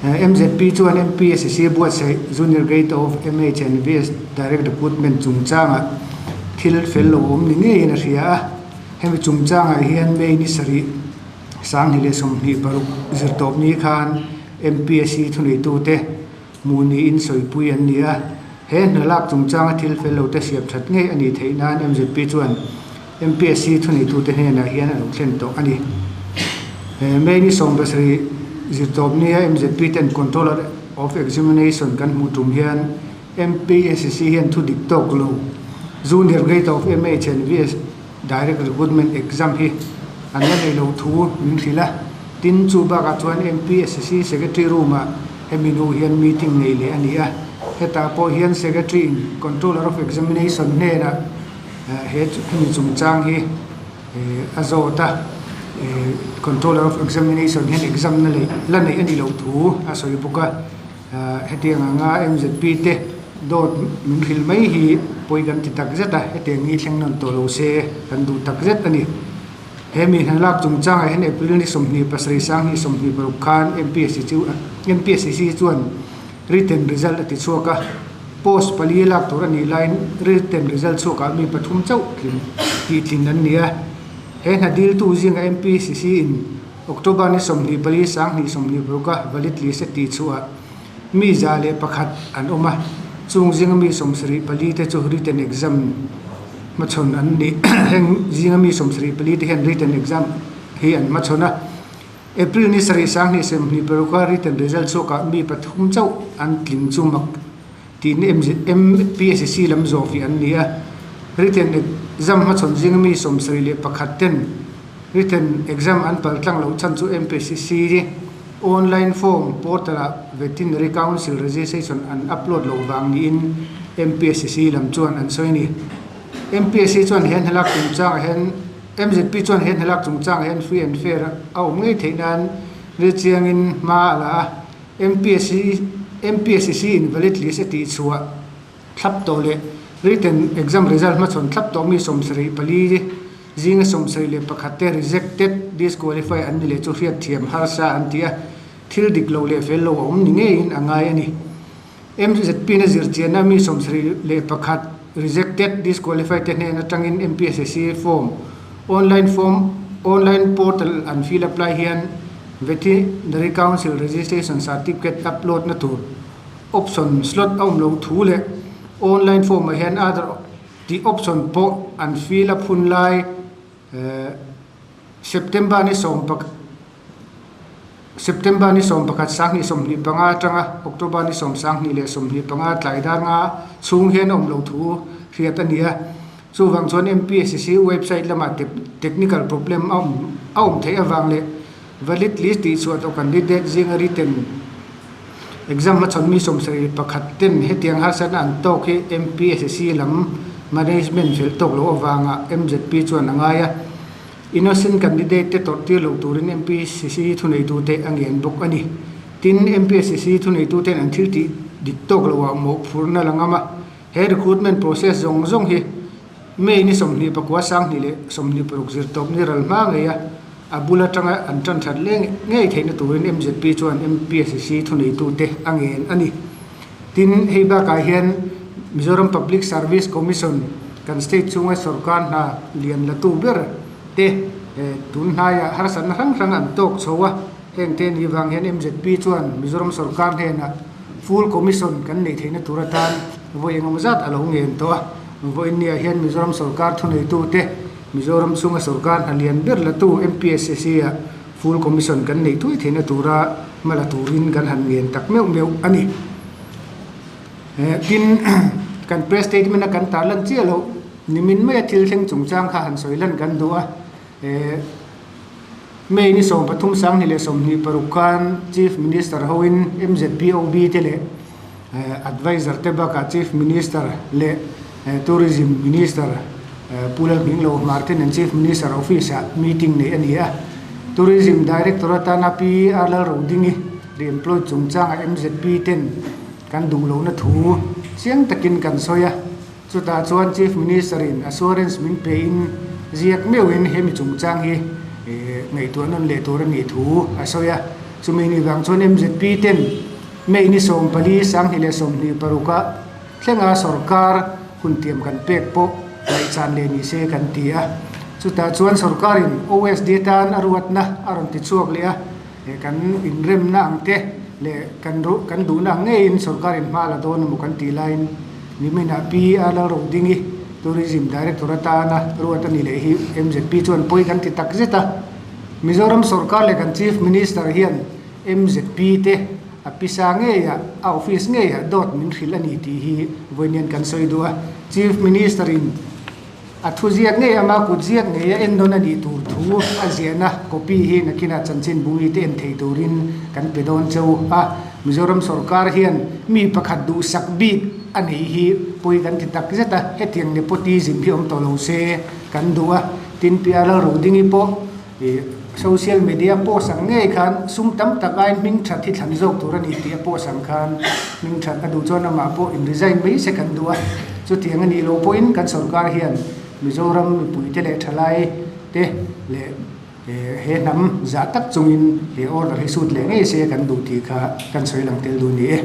MZP chuan MPSC buatsaih Junior Grade of MH and VS Direct Recruitment chungchangah thil fel lo awm ni ngeiin a hria a. Hemi chungchangah hian May ni sarih 2026 zirtawp ni khan MPSC thuneitute hmuh niin sawipui an ni a. He hna lak chungchanga thil fel lote siam that ngei a nih theih nan MZP chuan MPSC thuneitute hnenah hian a lo thlen tawh a ni. May ni 70 zirtawp nia MZP ten Controller of Examination kan hmuh tum hian MPSC hian thu dik tawk lo Junior Grade of MH and VS Direct Recruitment Exam hi an la nei lo thu min hrilh a. Tin, chu bakah chuan MPSC Secretary Room-ah hemi nu hian meeting nei leh a ni a. Hetah pawh hian Secretary in Controller of Examination hnenah he hemi chungchang hi a zawt a. Controller of Examination hian exam na leh la neih a ni loh thu a sawi bawk a. Hetiang anga MZP te dawt min hrilh mai hi pawi kan ti tak zet a, hetiang hi thleng nawn tawh lo se kan duh tak zet a ni. He mi hna lak chungchangah hian April ni 27 2026 khan MPSC chu MPSC chuan written result a ti chhuak a, post pali lak tur a nih laiin written result chhuakah mi pathum chauh tling tihtlin an ni a. He hna diltu zinga MPSC in October ni 24 2026 a valid list a tih chhuah mi 101 an awm a, chung zinga mi 74 te chu written exam hmachhawn an ni. Heng zinga mi 74 te hian written exam hi an hmachhawn a. April ni 7 2026 a written result chhuakah mi pathum chauh an tling chu mak tiin MPSC lam zawh fih an ni a. Written exam hmachhawn zinga mi 71 ten Written exam an pal tlang loh chhan chu MPSC online form portal ah Veterinary Council registration an upload loh vang niin MPSC lam chuan an sawi a ni. MPSC chuan he hnalak chungchangah hian MZP chuan he hnalak chungchangah hian free and fair a awm ngei theih nan rilchiangin hma a la a, MPSC MPSC in valid list a tihchhuah thlap tawh leh written exam result hmachhawn thlap tawh mi 74 zinga 71 te rejected, disqualify an ni leh chu hriatthiam harsa an ti a, thil dik lo leh fel lo a awm ni ngeiin a ngai a ni. MZP na zirchianna mi 71 rejected, disqualify te hnen atangin MPSC form, online form, online portal an fill up lai hian Veterinary Council registration certificate upload na tur option slot a awm lo thu leh online form ah hian other tih option pawh an fill up hun lai September ni sawm pak September ni 11 2025 atanga October ni 10 2025 tlai dar nga chhung hian a awm lo thu hriat a ni a. Chuvang chuan MPSC website lamah technical problem a awm a awm theih avang leh valid list tih chhuah tawh candidate zinga written Exam hmachhawn mi 71 ten hetiang harsatna an tawk hi MPSC lam management fel tawk loh avanga MZP chuan a ngai a. Innocent candidate te tawrh tir loh turin MPSC thuneitute a ngen bawk a ni. Tin, MPSC thuneituten an thil tih dik tawk loah mawhphurhna la ngam a. He recruitment process zawng zawng hi May ni 29 2026 zirtawp ni ral hma ngei a, a bul atanga an tan that leh ngei theihna turin MZP chuan MPSC thuneitute a ngen a ni. Tin, hei bakah hian Mizoram Public Service Commission kan state chhunga sorkar hna lian latu ber te tun hnaiah harsatna hrang hrang an tawk chho a, heng te ni vang hian MZP chuan Mizoram sorkar hnenah Full Commission kan neih theihna tur atan vawi engemaw zat a lo ngen tawh a. Vawiinniah hian Mizoram sorkar thuneitute, Mizoram chhunga sorkar hna lian ber latu MPSC-ah Full Commission kan neih thuai theihna tura hma la turin kan han ngen tak meuh meuh a ni. Tin, kan press statement-a kan tarlan chiah loh, nimin maia thil thleng chungchang kha han sawi lan kan duh a. May ni 13 2026 khan Chief Minister hoin MZPOB te leh Adviser te bakah Chief Minister leh Tourism Minister Pu Lalhminglo Hmar te nen Chief Minister Office ah meeting neih a ni a. Tourism Director atana Pi R Lalrodingi re-employed chungchangah MZP ten kan duh lohna thu chiang takin kan sawi a. Chutah chuan Chief Minister in assurance min pe in ziak meuhin hemi chungchang hi ngaihtuah nawn leh tur a nih thu a sawi a. Chumi ni vang chuan MZP ten May ni 14, 2026 ah thlenga sorkar hun tiam kan pek pawh ngaihchan leh ni se kan ti a. Chutah chuan sorkarin OSD tan a ruatna a rawn ti chhuak leh a, kan inremna ang te leh kan kan duhna ang ngeiin sorkarin hma la dawn emaw kan tih laiin niminah Pi A Lalrodingi Tourism Director atana ruat a ni leh hi MZP chuan pawi kan ti tak zet a. Mizoram sorkar leh kan Chief Minister hian MZP te a pisa ngeiah, a office ngeiah dawt min hrilh a ni tih hi vawiin kan sawi duh a. Chief Minister in a thu ziak ngei ama kut ziak ngei a en nawn a nih tur thu a ziahna copy hi nakinah chanchin bumi te en thei turin kan pe dawn cheu a. Mizoram sorkar hian mi pakhat duhsak bik a neih hi pawi kan ti tak zet a, hetiang nepotism hi awm tawh lo se kan duh a. Tin, Pi Lalrodingi pawh Ih social media post ang ngei khan sum tam tak aiin hming that hi thlan zawk tur a ni tih a post ang khan hming that a duh chuan amah pawh in resign mai se kan duh a. Chutiang a nih loh pawhin kan sorkar hian Mizoram mipuite leh thalai te leh he hnam zah tak chungin he order hi sut leh ngei se kan duh tih kha kan sawi lang tel duh ni e.